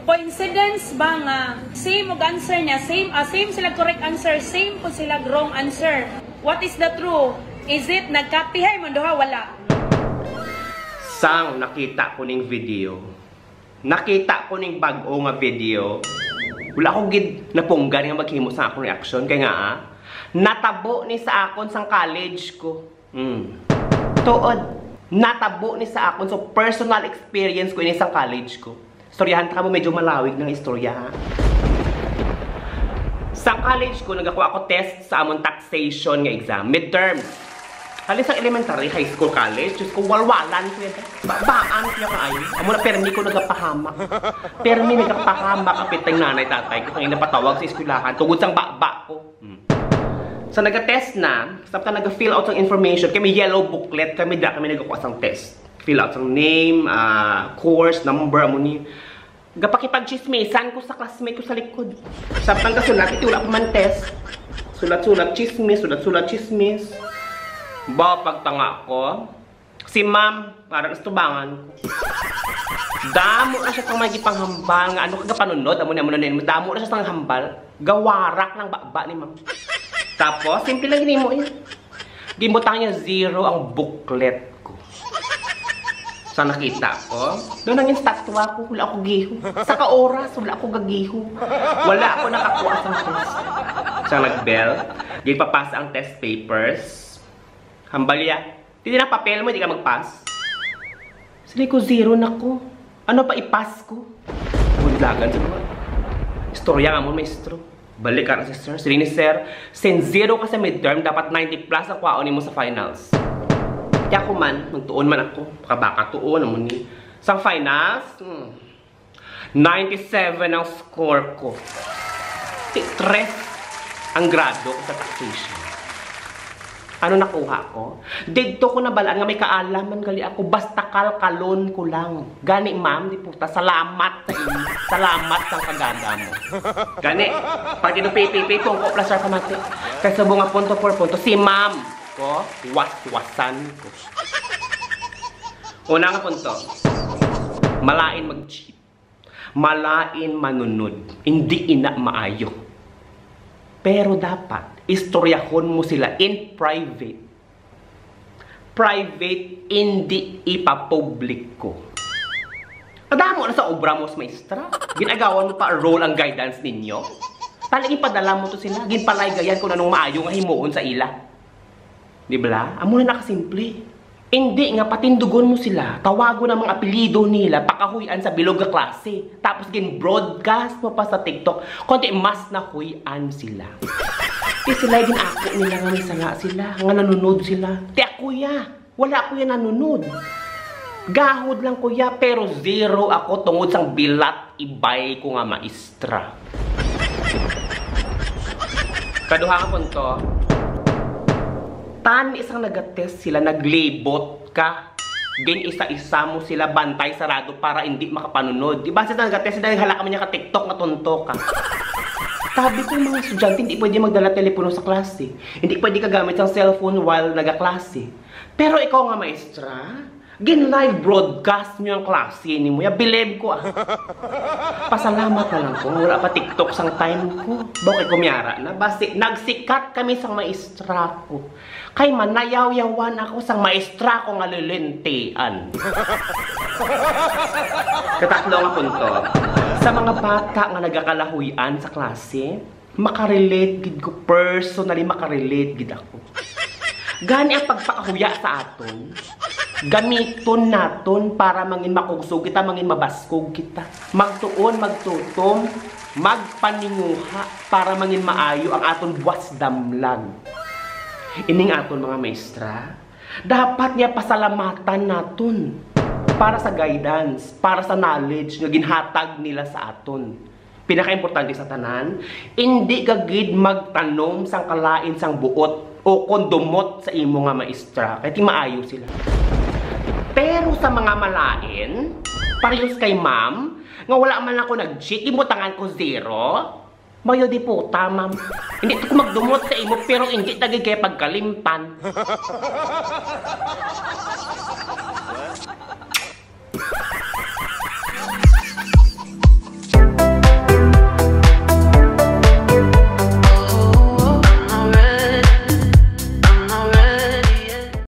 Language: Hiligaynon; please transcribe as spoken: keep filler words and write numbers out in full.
Coincidence ba nga same og answer niya? Same, ah, same sila correct answer, same po sila wrong answer. What is the true? Is it nagkapihay mo duha? Wala. Sang nakita ko ning video, nakita ko ning bag-o nga video, wala ko gid napunggan nga maghimo sa akong reaksyon. Kay nga, ah, natabo ni sa akon sang college ko. Mm. Tuod, natabo ni sa akon. So, personal experience ko ini sang college ko. Istoryahan ta kamo, medyo malawig ng istorya, ha? Sa college ko, nagakuha ako test sa amon taxation nga exam, midterm. Hali sa elementary, high school, college, Diyos ko, walwalan ko yan. Babaan ko yung kaayo. Amo na, permi ko nagapahamak. Permi nagapahamak ang pitang nanay, tatay ko. Kaya napatawag sa eskwelahan, tungod sang baba ko. Hmm. Sa naga-test na, samtang naga-fill out sang information, kami yellow booklet, kami da kami nagakuha sang test. Fill out sang name, ah, course, number, amo ni. Gapakipagchismisan ko sa classmate ko sa likod. Samtang gasulat, iti wala pa man test. Sulat-sulat, chismis, sulat-sulat, chismis. Ba, pagtanga ko, si ma'am, parang istubangan ko. Damo na siya sang may gipanghambal nga ano ka gapanunod, amo ni, amo na, damo na siya sang hambal. Gawarak lang baba ni ma'am. Tapos, simple lang ginimo niya. Gimutang niya zero ang booklet ko. Sa nakita ko, doon ang estatwa ko, wala ako giho. Sa kaoras, wala ako gagiho. Wala ako nakakuha sa test. Sa nag-bell, gipapasa ang test papers. Hambalya, di na papel mo, di ka mag-pass. Sini ko zero na ko. Ano pa i-pass ko? Budlagan sa mga istorya nga mo, maestro. Balik ka na si sir. Sini ni sir, since zero ka sa midterm, dapat ninety plus ang kwaon nimo sa finals. Kaya ako man, magtuon man ako. Makabaka tuon, amo ni. Sa finals, hmm, ninety-seven ang score ko. Ti-, tres ang grado ko sa taxation. Ano nakuha ko? Didto ko nabalaan nga may kaalaman gali ako, basta kalkalon ko lang. Gani, ma'am, di puta, salamat sa inyo. Salamat sa kagada mo. Gani, pag inupipipi, pungko plus sir pamati. Kay subong nga punto por punto, si ma'am ko, waswasan ko. Una nga punto, malain mag-cheat. Malain manunod, hindi ina maayo. Pero dapat, istoryahon mo sila in private. Private, hindi ipapubliko. Kadamo na sa obra mo, maestra. Ginagawan mo pa role ang guidance ninyo. Tali, ipadala mo to sila. Ginpalaygayan kung anong maayo nga himuon sa ila. Di bala? Amo na nakasimple. Indi nga patindugon mo sila, tawagon ang mga apelyido nila, pakahuy-an sa bilog nga klase. Tapos gin-broadcast mo pa sa TikTok, kundi mas nahuy-an sila. Ti sila, ginako nila nga may sala sila, nga nanunod sila. Ti ako ya, wala ako ya nanunod. Gahod lang ko ya, pero zero ako tungod sang bilat ibay ko nga maestra. Kaduha nga punto, tan isang nagatest sila, naglibot ka. Gin-isa-isa mo sila, bantay sarado para hindi makapanunod. Di ba sa nagatest sila, hala ka man niya ka TikTok, natunto ka. Sabi ko, mga estudyante, hindi pwede magdala telepono sa klase. Hindi pwede ka gamit ang cellphone while nagaklase. Pero ikaw nga maestra, gin-live broadcast niyo ang klase nimo. Ya, bilib ko, ah. Pasalamat na lang ko nga wala pa TikTok sang time ko. Bakit kumyara na? Basi, nagsikat kami sang maestra ko. Kay manayaw-yawan ako sang maestra ko nga lilintian. Katatlo nga punto, sa mga bata nga nagakalahuy-an sa klase, makarelate gid ko, personally, makarelate gid ako. Gani ang pagpakahuya sa aton, gamiton naton para mangin makugsog kita, mangin mabaskog kita. Magtuon, magtutom, magpaninguha para mangin maayo ang aton buwas damlag. Ining aton mga maestra, dapat niya pasalamatan naton para sa guidance, para sa knowledge nga ginhatag nila sa aton. Pinakaimportante sa tanan, indi ka gid magtanom sang kalain sang buot o kon dumot sa imo nga maestra, kay ti maayo sila. Pero sa mga malain, parehas kay ma'am, nga wala man ako nag-cheat, imutangan ko zero, mayo di puta, ma'am. Hindi to ko magdumot sa imo, pero hindi ta gid kaya pagkalimtan.